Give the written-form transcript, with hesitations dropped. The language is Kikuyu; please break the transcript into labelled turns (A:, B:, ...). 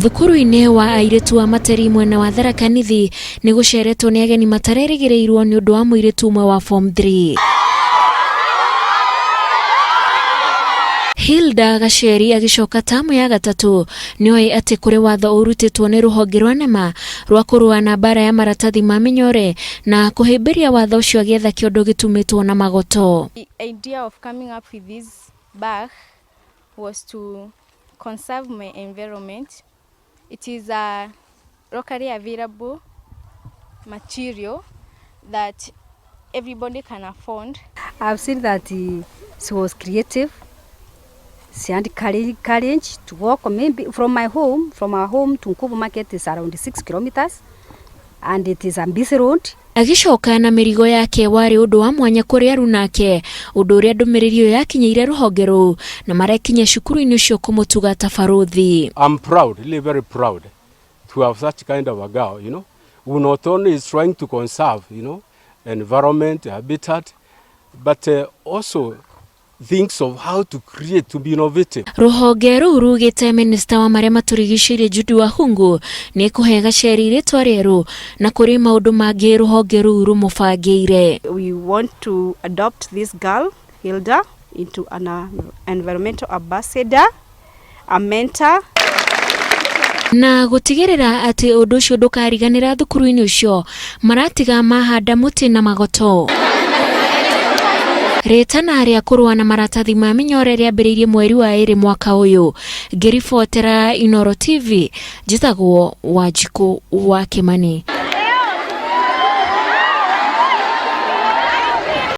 A: Thukuru-inĩ wa airĩtu wa Materi mwena wa Tharaka Nithi nĩ gũceretwo nĩ ageni matarerĩgĩrĩirwo nĩ ũndũ wa mũirĩtu ũmwe wa form 3. Hilda Gacheri agĩcoka tamu ya gatatũ nĩoĩ atĩ kũrĩ watho ũrutĩtwo nĩ rũhonge rwa NEMA rwa kũrũa na mbara ya maratathi ma mĩnyore na kũhĩmbĩria watho ũcio agĩetha kĩondo gĩtumĩtwo na magoto.
B: The idea of coming up with this bag was to conserve my environment. It is a locally available material that everybody can afford.
C: I've seen that she was creative. She had courage to walk maybe from my home, from our home to Nkubu Market is around 6 kilometers and it is a busy road.
A: Agĩcoka na mĩrigo yake warĩ ũndũ wa mwanya kũrĩ aruna ake, ũndũ ũrĩa ndũmĩrĩri ĩyo yakinyĩire rũhonge rũu na marekinya cukuru-inĩ ũcio kũmũtuga ta barũthi.
D: I'm proud, really very proud to have such kind of a girl who not only is trying to conserve environment, habitat, but also thinks of how to create, to be innovative.
A: Rũhonge rũu rugĩte minista wa marĩa matũrigicĩirie Jude Wahungu nĩ kũhe Gacheri rĩtwa rĩerũ na kũrĩ maũndũ mangĩ rũhonge rũu rũmũbangĩire.
E: We want to adopt this girl, Hilda, into an environmental ambassador, a mentor.
A: Na gũtigĩrĩra atĩ ũndũ ũcio ndũkariganĩra thukuru-inĩ ũcio maratiga mahanda mũtĩ na magoto. Rĩtana rĩa kũrũa na maratathi ma mĩnyore rĩambĩrĩirie mweri wa ĩrĩ mwaka ũyũ. Ngĩribotera Inooro TV, njĩtagwo Wanjikũ wa Kĩmani.